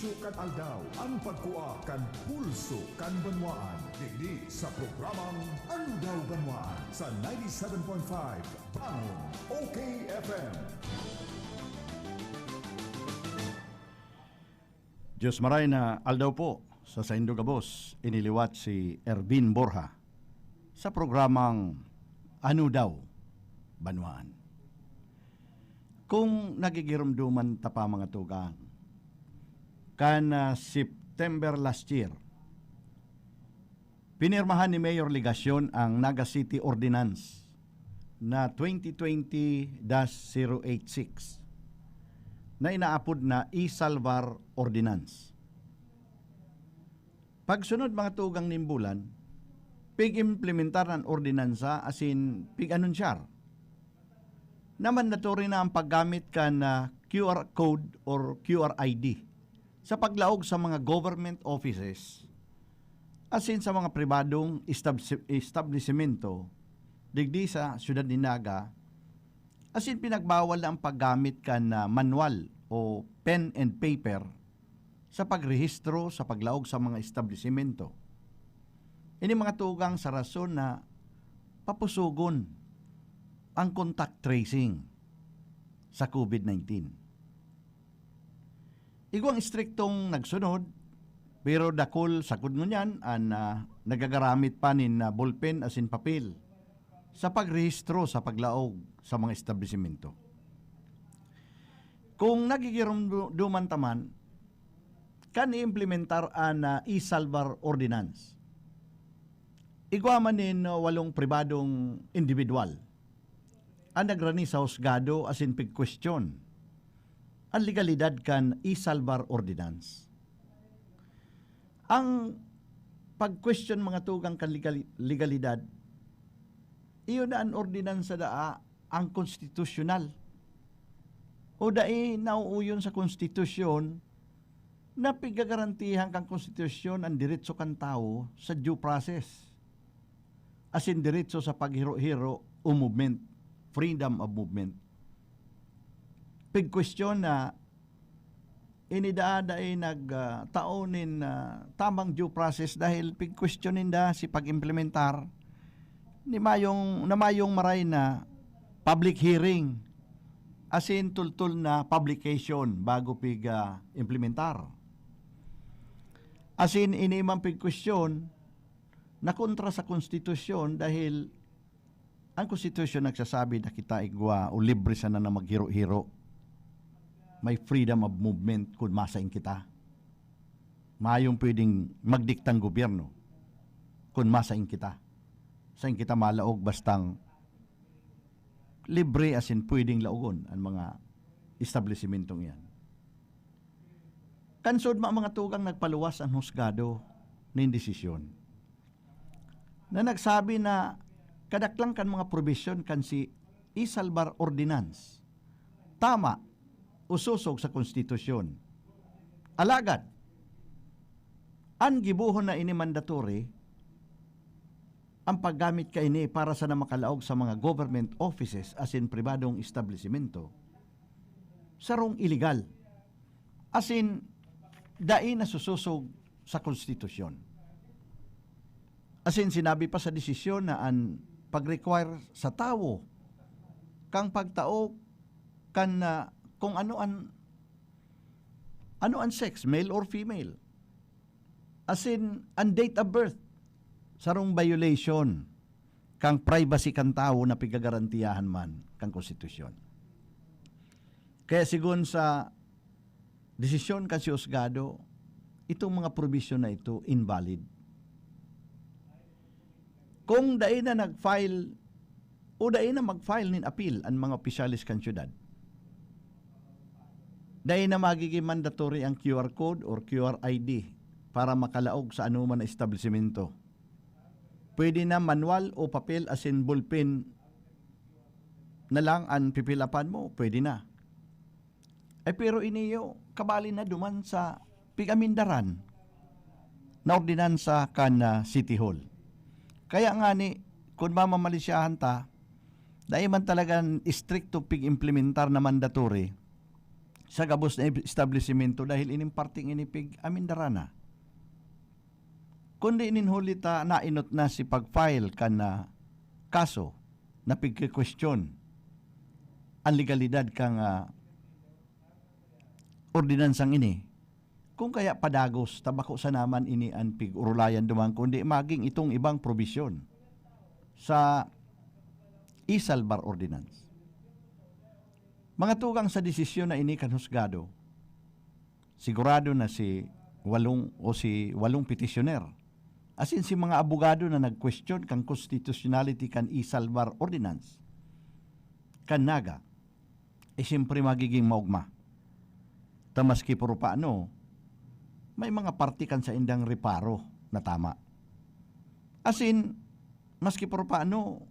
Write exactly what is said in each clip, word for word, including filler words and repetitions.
Kan aldaw, ang pagkua kan pulso kan banwaan. Digdi sa programang Ano Daw Banwaan sa ninety-seven point five Bangon O K F M. Diyos maray na aldaw po sa saindo gabos, iniliwat si Ervin Borja sa programang Ano Daw Banwaan. Kung nagigiromdoman ta pa, mga tugang, kan, ah, September last year, pinirmahan ni Mayor Legacion ang Naga City Ordinance na twenty twenty dash zero eight six na inaapod na E-Salvar Ordinance. Pagsunod, mga tugang, nin bulan, pig-implementar an ordinansa asin pig-anunsyar na mandatory na ang paggamit kan, ah, Q R code or Q R I D sa paglaog sa mga government offices asin sa mga pribadong estabsi-, establisimento digdi sa siyudad nin Naga, asin pinagbawal na ang paggamit kan, ah, manual o pen and paper sa pagrehistro sa paglaog sa mga establisimento. Ini, mga tugang, sa rason na papusogon ang contact tracing sa COVID nineteen. Igwang istriktong nagsunod, pero dakul sagkod ngunyan an, ah, nagagaramit pa nin, ah, bolpen asin papel sa pagrehistro sa paglaog sa mga establisimento. Kung nagigiromdoman ta man, kan i-implementar an, ah, E-Salvar Ordinance, igwa man nin walong pribadong indibidwal an nagrani sa husgado asin pigkwestiyon an legalidad kan E-Salvar Ordinance. Ang pagkwestiyon, mga tugang, kan legali-, legalidad, iyo na an ordinansa daa ang konstitusyonal o dai nauuyon sa konstitusyon na pigagarantihan kan konstitusyon an deretso kan tawo sa due process asin deretso sa paghiro-hiro o movement, freedom of movement. Pigkwestiyon na ini daa dai nag, ah, tao nin, ah, tamang due process dahil pigkwestiyon ninda si pag-implementar ni mayong, na mayong maray na public hearing asin tultol na publication bago pig, ah, implementar. Asin ini man pigkwestiyon na kontra sa konstitusyon dahil ang konstitusyon nagsasabi na kita igwa o libre sana na maghiro-hiro. May freedom of movement kun masain kita. Mayong pwedeng magdiktang gobyerno kun masain kita. Sain kita malaog bastang libre asin pwedeng laogon an mga establisimentong iyan. Kan sudma, mga tugang, nagpaluwas an husgado nin desisyon na nagsabi na kadaklan kan mga probisyon kan si E-Salvar Ordinance tama o sosog sa konstitusyon. Alagad, an gibohon na ini mandatory, ang paggamit kaini para sana makalaog sa mga government offices asin pribadong establisimento, sarong iligal, asin dai nasusosog sa konstitusyon. Asin sinabi pa sa desisyon na an pag-require sa tawo kan pagtao kan, ah, kung ano an, ano an sex, male or female, asin an date of birth, sarong violation kan privacy kan tawo na pigagarantiyahan man kan konstitusyon. Kaya sigon sa desisyon kan si husgado, itong mga probisyon na ito invalid. Kung dai na nag-file o dai na mag-file nin apil an mga opisyales kan syudad, dai na magiging mandatory ang Q R code or Q R I D para makalaog sa anoman na establisimento. Pwede na manual o papel asin bulpen na lang an pipilapan mo, pwede na. Ay, pero iniyo, kabali na duman sa pigamindaran na ordinansa kan, ah, City Hall. Kaya ngani, kun mamamalisyahan ta, dai man talagang istrikto pig-implementar na mandatory, sa gabos na establisimento dahil ining parting ini pig-amindarana. Kundi nin huli ta nainot na si pag-file kan, ah, kaso na pigke-question an legalidad kan, ah, ordinansang ini. Kung kaya padagos, ta bako sana man ini an pig-orolayan duman, kundi magin itong ibang probisyon sa e-Salvar Ordinance. Mga tugang, sa desisyon na ini kan husgado, sigurado na si walong o si walong petitioner, asin si mga abogado na nag-question kan constitutionality kan e-Salvar Ordinance kan Naga, eh, siyempre magiging maogma. Ta maski puro paano, may mga parte kan saindang reparo na tama. Asin, maski puro paano,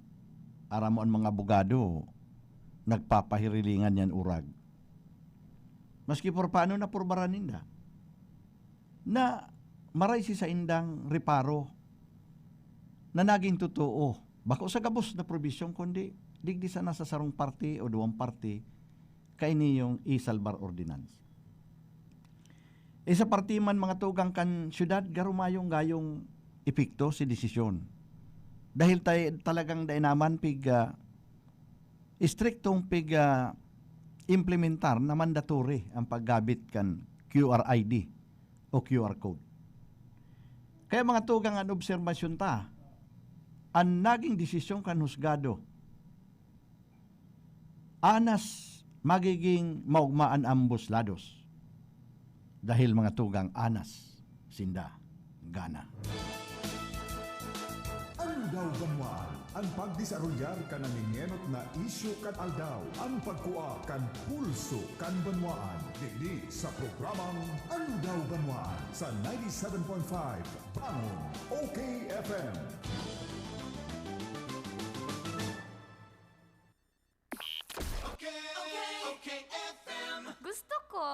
aram mo an mga abogado, nagpapahirilingan yan urag. Maski puro paano, napurbaran ninda na maray si saindang reparo na naging totoo. Bako sa gabos na probisyon, kundi digdi sana sa sarong parte o duwang parte, kaini yung e-Salvar Ordinance. E sa parte man, mga tugang, kan syudad, garo mayong gayong epekto si desisyon. Dahil tay-, talagang dai naman pig, ah, istriktong pig, ah, implementar na mandatory ang paggamit kan Q R I D o Q R code. Kaya, mga tugang, an obserbasyon ta, an naging desisyon kan husgado, anas magiging maogma an ambos lados. Dahil, mga tugang, anas sinda gana. Aldaw Banwaan, an pagdesarolyar kan nangengenot na isyu kan aldaw, an pagkua kan pulso kan banwaan. Digdi sa programang Aldaw Banwaan sa ninety-seven point five Bangon, O K F M. Gusto ko,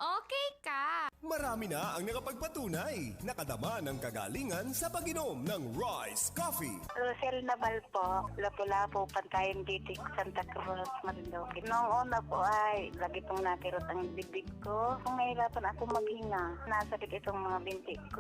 okay ka. Marami na ang nakapagpatunay. Nakadama ng kagalingan sa pag-inom ng Rice Coffee. Rosel Naval po, Lapu-Lapu, Pantayan, Bitik, Santa Cruz, Marinduque. Noong una po ay lagi pong nakirot ang bibig ko. Kung nahirapan ako maghinga, nasakit itong mga binti ko.